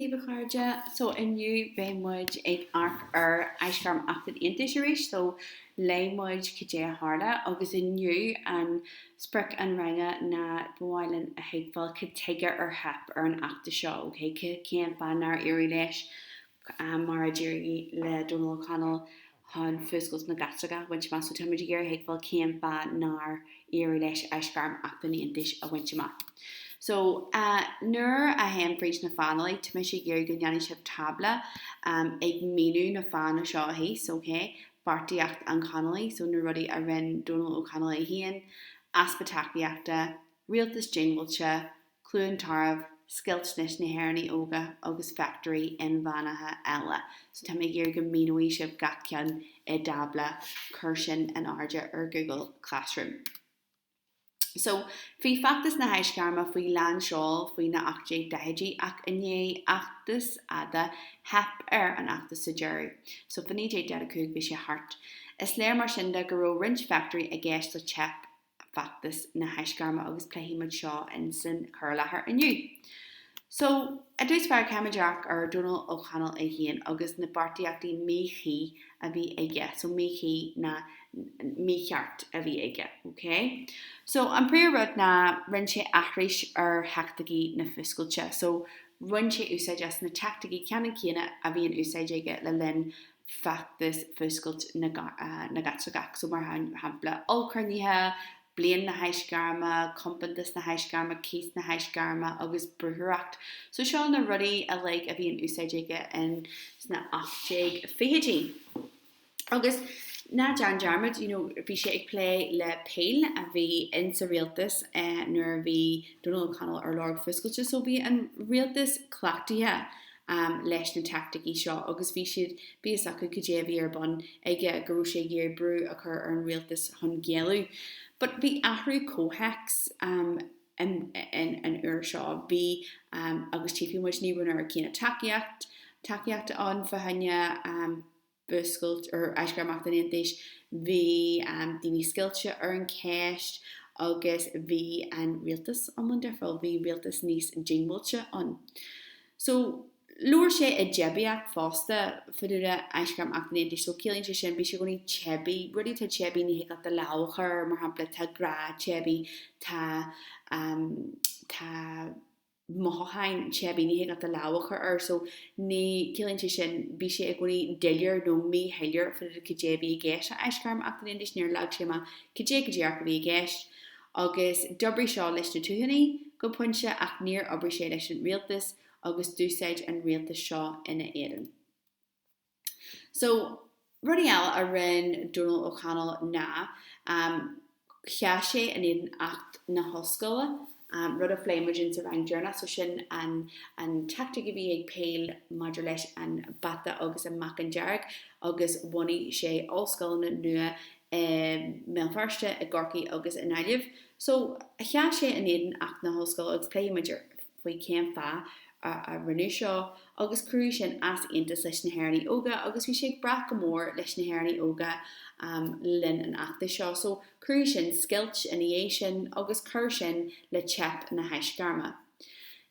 Daoibh a chairde, so inniu beidh muid ag amharc ar Aisghairm Acht an Aontais arís, so léigh muid cad é a tharla agus inniu an sprioc an ranga ná ba mhaith linn a thuigbheáil cad tuige ar theip ar an fheachtas seo, ok, cén fáth nár éirigh leis mar a d'éirigh le Dónal O'Connell chun Fuascailt na gCaitliceach a bhaint amach. So táimid ag iarraidh a thuigbheáil cén fáth nár éirigh leis Aisghairm Acht an Aontais a bhaint amach. So nuair a théim fríd na fáthanna, tá mise ag iarraidh go ndéanfaidh sibh tábla ag míniú na fáthanna seo thíos, ok? Beartaíocht an Chonallaigh, so na rudaí a rinne Dónal Ó Conaill é féin, easpa tacaíochta, rialtas diongbháilte, Cluain Tarbh, scoilt leis na hÉireannaigh Óga agus fachtóirí inmheánacha eile. So tá mé ag iarraidh go míneoidh sibh gach ceann i dtábla, cuir sin in airde ar Google Classroom. So, bhí feachtas na hAisghairme faoi lán seoil faoi na 1840idí ach i ndiaidh fheachtas fhada, theip ar an fheachtas sa deireadh. So, fá 1945 bhí sé thart. Is léir mar sin de go raibh roinnt fachtóirí i gceist le teip feachtas na hAisghairme agus pléifidh muid seo in san cur i láthair inniu. So, i dtús báire caithfimid amharc ar Dónal Ó Conaill é féin agus na beartaíochtaí míchuí a bhí aige. So, míchuí ná mícheart a bhí aige, ok? So, an príomh rud ná rinne sé aithris ar theaicticí na fuascailte. So, bhain sé úsáid as na teaicticí ceannann céanna a bhí in úsáid aige le linn feachtas Fuascailt na gCaitliceach, so mar shampla ollchruinnithe, Bliain na hAisghairme, Compántas na hAisghairme, Cíos na hAisghairme agus brúthóireacht. So seo na rudaí uilig a bhí in úsáid aige in sna 1820idí. Agus ná déan dearmad, you know, bhí sé ag plé le Peel a bhí in sa rialtas nuair a bhí Dónal O'Connell ar lorg fuascailte, so bhí an rialtas cleachtaithe leis na teaicticí seo agus bhí siad, bhí fhios acu cad é a bhí ar bun aige, go raibh sé ag iarraidh brú a chur ar an rialtas chun géilleadh. But bhí athrú comhthéacs an an uair seo. Bhí, agus tchífidh muid, ní raibh an oiread céanna tacaíocht, tacaíochta ann fá choinne Fuascailt or Aisghairm Acht an Aontais, bhí daoine scoilte ar an cheist agus bhí an rialtas iomlán difriúil, bhí rialtas níos diongbháilte ann. So, labhair sé i dteibíocht fosta fá dtaobh de Aisghairm Acht an Aontais, so ciallaíonn sé sin, bhí sé i gcónaí teibí, rudaí atá teibí ní thig leat do lámh a chur air, mar shampla tá grá teibí, tá, tá, mothúcháin teibí, ní thig leat do lámh a chur air so ní, ciallaíonn sé sin, bhí sé i gcónaí doiléir nó míshoiléir fá dtaobh de cad é a bhí i gceist le Aisghairm Acht an Aontais, níor leag sé amach cad é go díreach a bhí i gceist agus d'oibrigh seo leis na tuaithánaigh go pointe ach níor oibrigh sé leis an rialtas agus d'úsáid an rialtas seo ina éadan. So, rudaí eile a rinne Dónal O'Connell ná, sheas sé in éadan Acht na hOllscoile, rud a phléigh muid in sa rang deireanach, so sin an an tactic a bhí ag Peel maidir leis an bpeata agus an meacan dearg agus bhunaigh sé ollscoileanna nua i mBéal Feirste, i gCorcaigh agus i nGaillimh. So, sheas sé in éadan Acht na hOllscoile agus pléifidh muid faoi cén fáth a rinneadh seo agus cuireadh sin easaontas leis na hÉireannaigh Óga agus bhí sé ag brath go mór leis na hÉireannaigh Óga le linn an fheachtais seo so cuireadh sin scoilt ina dhiaidh sin agus chuir sin le teip na haisghairme.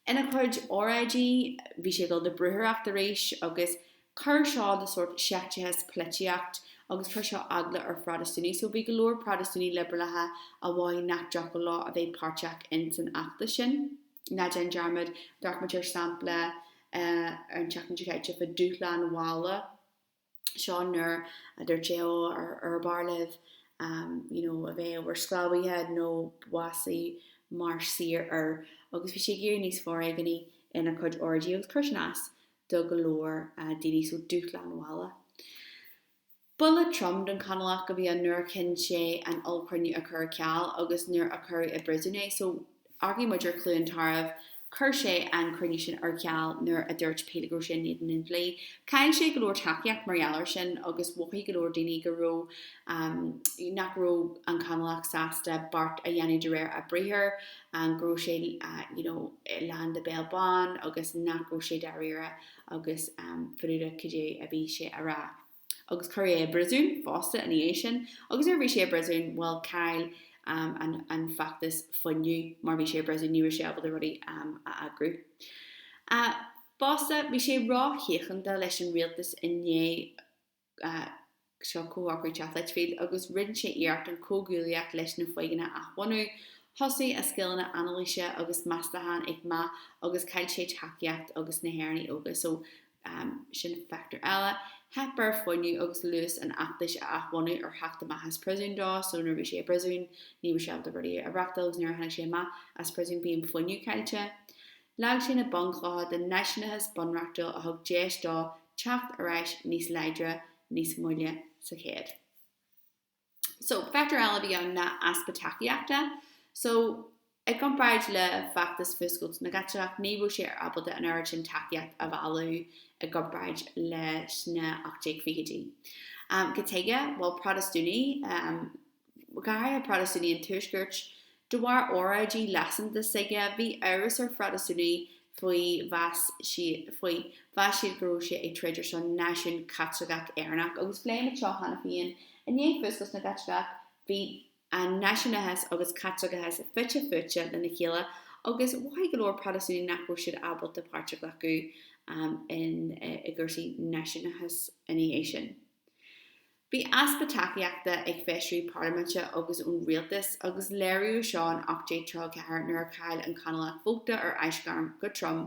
Ina chuid óráidí bhí sé ag dul do brúthóireacht arís agus Chuir seo le sórt seicteachas polaitíocht agus chuir seo eagla ar Phrotastúnaigh. So bhí go leor Protastúnaigh liobralacha a mhothaigh nach dtiocfadh leo a bheith páirteach in san fheachtas sin. Ná déan dearmad, d'amharc muid ar sampla ar an tseachtain seo caite fá dúshlán Mhála seo nuair a dúirt sé ó ar ar b'fhearr libh you know a bheith i bhur sclábhaithe nó básaigh mar saorfhear agus bhí sé ag éirí níos foréigní ina chuid óráidí agus chuir sin as do go leor daoine so dúshlán Mhála. Buille trom don Chonallach a bhí ann nuair a chinn sé an ollchruinniú a chur ar ceal agus nuair a cuireadh i bpríosún é. So amharcfaidh muid ar Chluain Tarbh, chuir sé an cruinniú sin ar ceal nuair a dúirt Peel go raibh sé in éadan an dlí. Chaill sé go leor tacaíocht mar gheall air sin agus mhothaigh go leor daoine go raibh nach raibh an Conallach sásta beart a dhéanamh de réir a briathair. go raibh sé you know lán de béal bán agus nach raibh sé dáiríre agus fá dtaobh de cad é a bhí sé a rá. Agus cuireadh é i bpríosún fosta ina dhiaidh sin agus nuair a bhí sé i bpríosún bhuel chaill an an feachtas fuinneamh mar bhí sé i bpríosún ní raibh sé ábalta rudaí a eagrú. Fosta, bhí sé ró-shíochánta leis an rialtas i ndiaidh seo Comhshocrú Teach Lichfield agus rinne sé iarracht an comhghuaillíocht leis na Fuigeanna a athbhunú. Thosaigh a scileanna anailíse agus meastacháin ag meath agus chaill sé tacaíocht agus na hÉireannaigh Óga so sin factor eile. Theip air fuinneamh agus luas an fheachtais a athbhunú ar theacht amach as príosún dó so nuair a bhí sé i bpríosún ní raibh sé ábalta rudaí a reachtáil agus nuair a tháinig sé amach as príosún bhí an fuinneamh caillte. Leag sé na bunchlocha den náisiúnachas bunreachtúil a thug deis dó teacht ar ais níos láidre níos moille sa chéad. So, factor eile a bhí ann ná easpa tacaíochta. So, i gcomparáid le feachtas Fuascailt na gCaitliceach, ní raibh sé ábalta an oiread sin tacaíocht a mhealladh i gcomparáid leis na 1820idí. Um, cad chuige? Bhuel, Protastúnaigh, um, go háirithe Protastúnaigh an Tuaiscirt, De bharr óráidí lasanta s'aige, bhí amhras ar Phrotastúnaigh faoi, mheas siad faoi, mheas siad go raibh sé ag troid ar son náisiún Caitliceach Éireannach. Agus phléigh muid seo cheana féin, i ndiaidh Fuascailt na gCaitliceach, bhí an náisiúnachas agus Caitliceachas fite fuaite lena chéile agus mhothaigh go leor Protastúnaigh nach raibh siad ábalta páirt a ghlacadh i gcúrsaí náisiúnachais ina dhiaidh sin. Bhí easpa tacaíochta ag feisirí parlaiminte agus ón rialtas, agus léiríodh seo in 1834 nuair a chaill an Conallach vóta ar aisghairm go trom.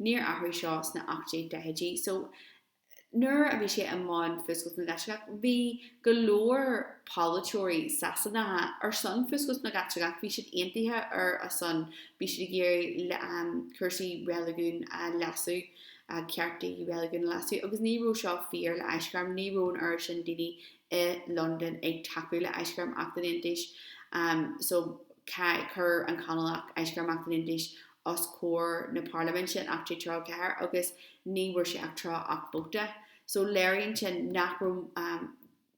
Níor athraigh seo sna 1840idí. So, nuair a bhí sé i mbun Fuascailt na gCaitliceach, bhí go leor polaiteoirí Sasanacha ar son Fuascailt na gCaitliceach, bhí siad aontaithe ar a son, bhí siad ag iarraidh cúrsaí reiligiúin a leasú. cearta reiligiúin a leasú agus ní raibh seo fíor le aisghairm, ní raibh an oiread sin daoine i Londain ag tacú le aisghairm Acht an Aontais so chuir an Conallach aisghairm Acht an Aontais os comhair na parlaiminte in 1834 agus ní bhfuair sé ach 38 vóta. So léiríonn sin nach raibh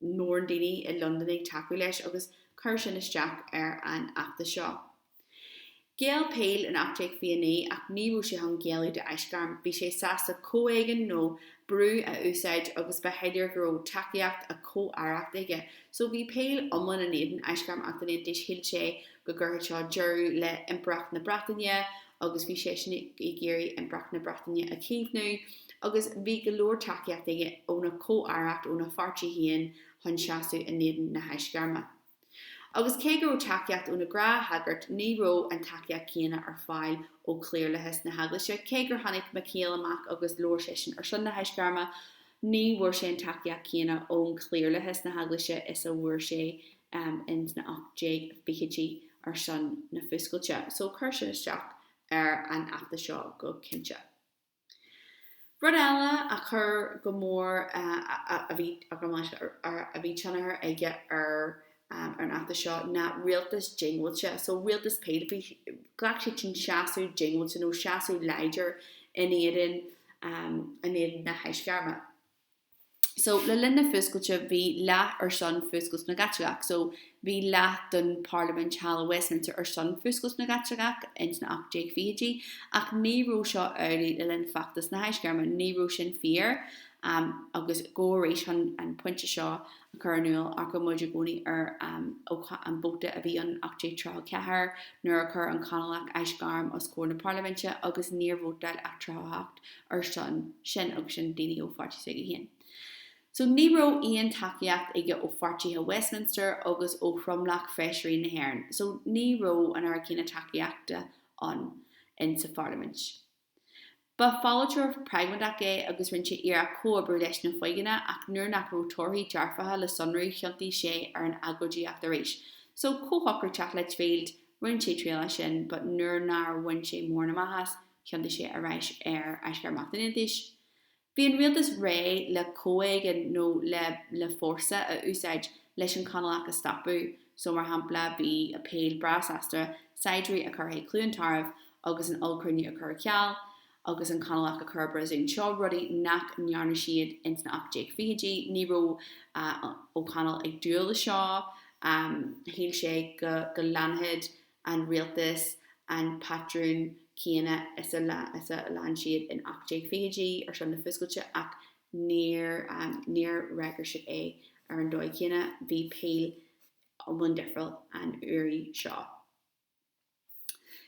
mórán daoine i Londain ag tacú leis agus chuir sin isteach ar an fheachtas seo. Ghéill Peel in 1829 ach ní raibh sé chun géilleadh d'aisghairm. Bhí sé sásta comhéigean nó brú a úsáid agus ba shoiléir go raibh tacaíocht a chomh-aireacht aige. So bhí Peel iomlán in éadan aisghairm Acht an Aontais, shíl sé go gcuirfeadh seo deireadh le Impireacht na Breataine agus bhí seisean ag iarraidh Impireacht na Breataine a chaomhnú agus bhí go leor tacaíocht aige óna chomh-aireacht, óna pháirtí féin chun seasamh in éadan na haisghairme. Agus cé go raibh tacaíocht ó na gnáthshagairt, ní raibh an tacaíocht chéanna ar fáil ó chliarlathas na heaglaise. Cé gur tháinig MacNeill amach agus labhair seisean ar son na haisghairme, ní bhfuair sé an tacaíocht chéanna ón chliarlathas na heaglaise is a bhfuair sé ins na 1820idí ar son na fuascailte. So chuir sin isteach ar an fheachtas seo go cinnte. Rud eile a chuir go mór a bhí a bhí tionchar aige ar an fheachtas seo ná rialtas diongbháilte. So rialtas Peel, bhí ghlac siad sin seasamh diongbháilte nó seasamh láidir in éadan in éadan na haisghairme. So, le linn na Fuascailte, bhí leath ar son Fuascailt na gCaitliceach. So, bhí leath den Pharlaimint thall i Westminster ar son Fuascailt na gCaitliceach ins na 1820idí, ach ní raibh seo amhlaidh le linn feachtas na hAisghairme. Ní raibh sin fíor. Agus go arís chun an pointe seo a chur in iúl, amharcann muid i gcónaí ar an vóta a bhí ann in 1834 nuair a chuir an Conallach aisghairm os comhair na Parlaiminte agus níor vótáil ach 38 ar son sin agus sin daoine ó pháirtí s'aige féin. So ní raibh aon tacaíocht aige ó pháirtithe Westminster agus ó thromlach feisirí na hÉireann. So ní raibh an oiread céanna tacaíochta ann in sa pharlaimint. Ba pholaiteoir pragmatach é agus rinne sé iarracht comhoibriú leis na Fuigeanna ach nuair nach raibh torthaí dearfacha le sonrú thiontaigh sé ar an agóidíocht arís. So comhshocrú Teach Lichfield, rinne sé triail as sin but nuair nár bhain sé mórán amach as, Thiontaigh sé ar ais ar Aisghairm Acht an Aontais. Bhí an rialtas réidh le comhéigean nó le le fórsa a úsáid leis an Chonallach a stopadh, so mar shampla bhí Peel breá sásta saighdiúirí a chur chuig Cluain Tarbh agus an ollchruinniú a chur ar ceal agus an Conallach a chur i bpríosún. Seo rudaí nach ndearna siad ins na 1820idí. Ní raibh Ó Conaill ag dúil le seo. Shíl sé go go leanfadh an rialtas an patrún céanna is a lean siad in 1820idí ar son na fuascailte ach níor níor fhreagair siad é ar an dóigh chéanna. Bhí Peel iomlán difriúil an iarraidh seo.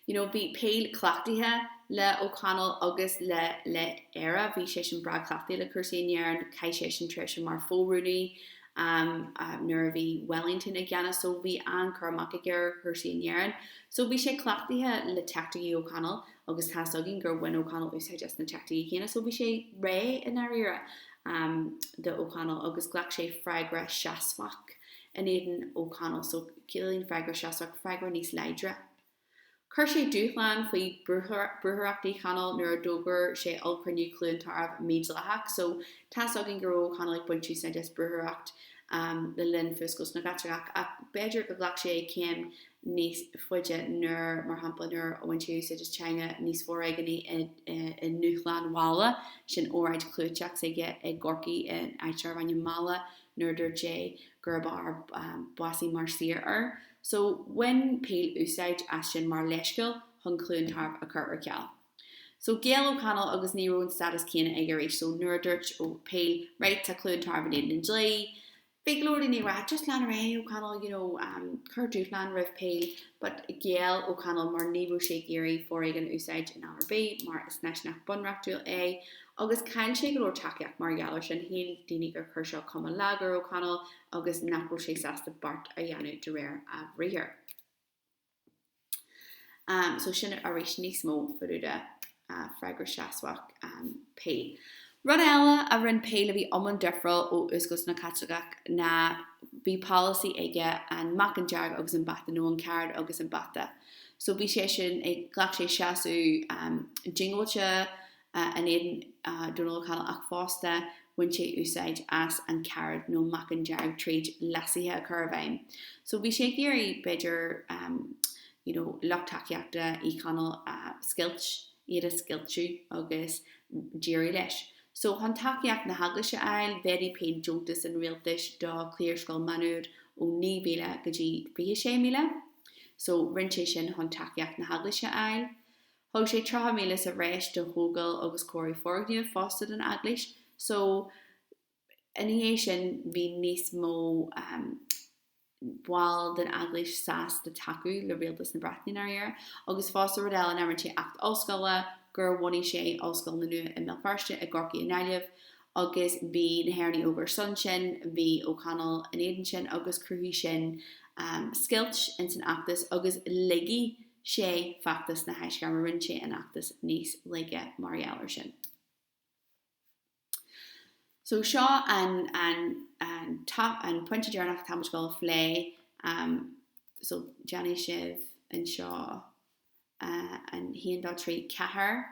You know, bhí Peel cleachtaithe le O'Connell agus le le Éire, bhí seisean breá cleachtaithe le cúrsaí in Éirinn, chaith seisean tréimhse mar fho-rúnaí um, nuair a bhí Wellington i gceannas, so bhí an-cur amach aige ar chúrsaí in Éirinn. So bhí sé cleachtaithe le teaicticí O'Connell agus tá's againn gur bhain O'Connell úsáid as na teaicticí céanna, so bhí sé réidh i ndáiríre um, do O'Connell agus ghlac sé freagra seasmhach in éadan O'Connell, so ciallaíonn freagra seasmhach freagra níos láidre. Chuir sé dúshlán faoi brúthaireacht Uí Chonaill nuair a d'fhógair sé ollchruinniú Chluain Tarbh mídhleathach. So, tá's againn go raibh Ó Conaill ag baint úsáid as brúthaireacht le linn Fuascailt na gCaitliceach ach b'fhéidir go ghlac sé céim níos faide nuair, mar shampla, nuair a bhain sé úsáid as teanga níos foréigní i nDúshlán Mhála, sin óráid chlúiteach s'aige i gCorcaigh in áit darbh ainm Mála. nuair a dúirt sé gurb fhearr básaí mar saor air. So, bhain Peel úsáid as sin mar leithscéal chun Cluain Tarbh a chur ar ceal. So, ghéill O'Connell agus ní raibh an stádas céanna aige arís. So, nuair a dúirt Peel, right, tá Cluain Tarbh in éadan an dlí, bhí go leor daoine ag rá, just lean ar aghaidh, O'Connell, you know, um, cuir dúshlán roimh Peel, but ghéill O'Connell mar ní raibh sé ag iarraidh foréigean a úsáid in am ar bith mar is náisiúnach bunreachtúil é. Agus chaill sé go leor tacaíocht mar gheall air sin, shíl daoine gur chuir seo cuma lag ar O'Connell agus nach raibh sé sásta beart a dhéanamh de réir a bhriathair. Um, so sin arís níos mó fá dtaobh de uh, freagra seasmhach um, Peel. Rud eile a rinne Peel a bhí iomlán difriúil ó Fhuascailt na Caitliceach ná bhí polasaí aige an meacan dearg agus an bata nó an carad agus an bata. So bhí sé sin ag ghlac sé seasamh um, diongbháilte in éadan Donal O'Connell ach fosta bhain sé úsáid as an carad nó meacan dearg tríd leasuithe a chur i bhfeidhm. So bhí sé ag iarraidh b'fhéidir you know lucht tacaíochta Uí Chonaill a scoilt, iad a scoilteadh agus d'éirigh leis. So chun tacaíocht na hEaglaise a fháil mhéadaigh Peel deontas an rialtais do Chliarscoil Má Nuad ó 9,000 go dtí 26,000. So rinne sé sin chun tacaíocht na hEaglaise a fháil. Thug sé 30,000 sa bhreis do thógáil agus cóiriú foirgneamh fosta don eaglais so ina dhiaidh sin bhí níos mó baill den eaglais sásta tacú le rialtas na Breataine i ndáiríre. Agus fosta rud eile ná rinne sé Acht Ollscoile gur bhunaigh sé ollscoileanna nua i mBéal Feirste, i gCorcaigh, i nGaillimh agus bhí na hÉireannaigh Óga ar son sin, bhí O'Connell in éadan sin agus chruthaigh sin scoilt ins an fheachtas agus laigigh sé feachtas na hAisghairme, rinne sé an fheachtas níos laige mar gheall air sin. So seo an, an, an, top, an pointe deireanach atá muid ag dul a phlé. Um, so déanfaidh sibh anseo uh, an 1, 2, 3, 4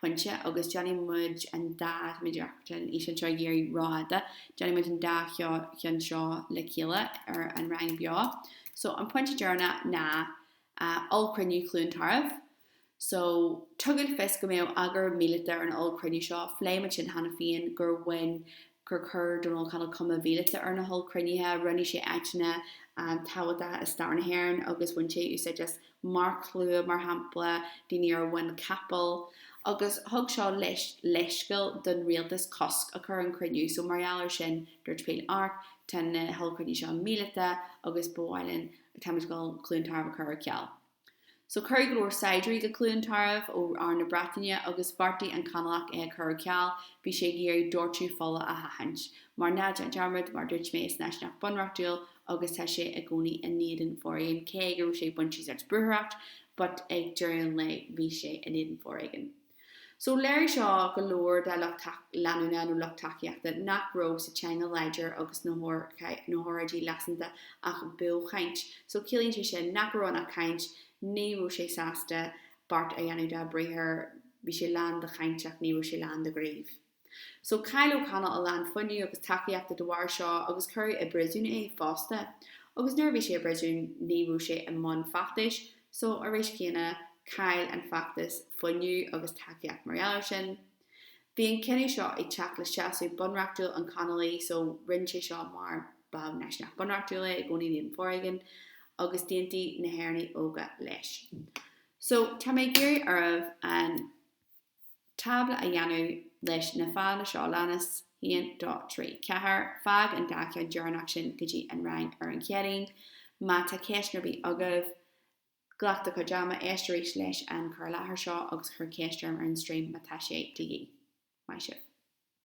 pointe agus déanfaidh muid an dá, tá mé díreach, tá an fhíseán seo ag éirí rófhada, déanfaidh muid an dá cheann seo le chéile ar an rang beo. So an pointe deireanach ná ollchruinniú Chluain Tarbh. So, tugadh le fios go mbeadh eagar míleata ar an ollchruinniú seo. Phléigh muid sin cheana féin gur bhain, gur chuir Donal O'Connell cuma mhíleata ar na hollchruinnithe. Rinne sé áiteanna tábhachtacha i stair na hÉireann agus bhain sé úsáid as marcshlua, mar shampla, daoine ar mhuin capall. Agus thug seo leithscéal don rialtas cosc a chur ar an chruinniú. So, mar gheall air sin, dúirt Peel, Amharc, tá na hollchruinnithe seo míleata agus ba mhaith linn Táimid ag dul Cluain Tarbh a chur ar ceal. So cuireadh go leor saighdiúirí go Cluain Tarbh ó Arm na Breataine agus bheartaigh an Conallach é a chur ar ceal, bhí sé ag iarraidh doirteadh fola a sheachaint. Mar ná déan dearmad, mar dúirt mé, is náisiúnach bunreachtúil agus tá sé i gcónaí in éadan foréigin, cé go raibh sé ag baint úsáid as brúthaireacht, but ag deireadh an lae bhí sé in éadan foréigin. So léirigh seo go leor dá lucht leanúna nó lucht tacaíochta nach raibh sa teanga láidir agus na hóráidí lasanta ach beochaint. So ciallaíonn sé sin nach raibh ann ach caint, ní raibh sé sásta beart a dhéanamh dá briathar, bhí sé lán de chaint ach ní raibh sé lán de ghníomh. So chaill O'Connell a lán fuinnimh agus tacaíochta de bharr seo agus cuireadh i bpríosún é fosta. Agus nuair a bhí sé i bpríosún ní raibh sé i mbun feachtais, so arís céanna chaill an feachtas fuinneamh agus tacaíocht mar gheall air sin. Bhí an cinneadh seo ag teacht le seasamh bunreachtúil an Chonallaigh so rinne sé seo mar ba náisiúnach bunreachtúil é i gcónaí in éadan foréigin agus d'aontaigh na hÉireannaigh Óga leis. So tá mé ag iarraidh oraibh an tábla a dhéanamh leis na fáthanna seo a leanas, 1, 2, 3, 4. Fág an dá cheann deireanach sin go dtí an rang ar an Chéadaoin. Má tá ceisteanna ar bith agaibh, Glac do chuid ama, éist arís leis an cur i láthair seo agus cuir ceist orm ar an stream má tá sé de dhíth. Maith sibh.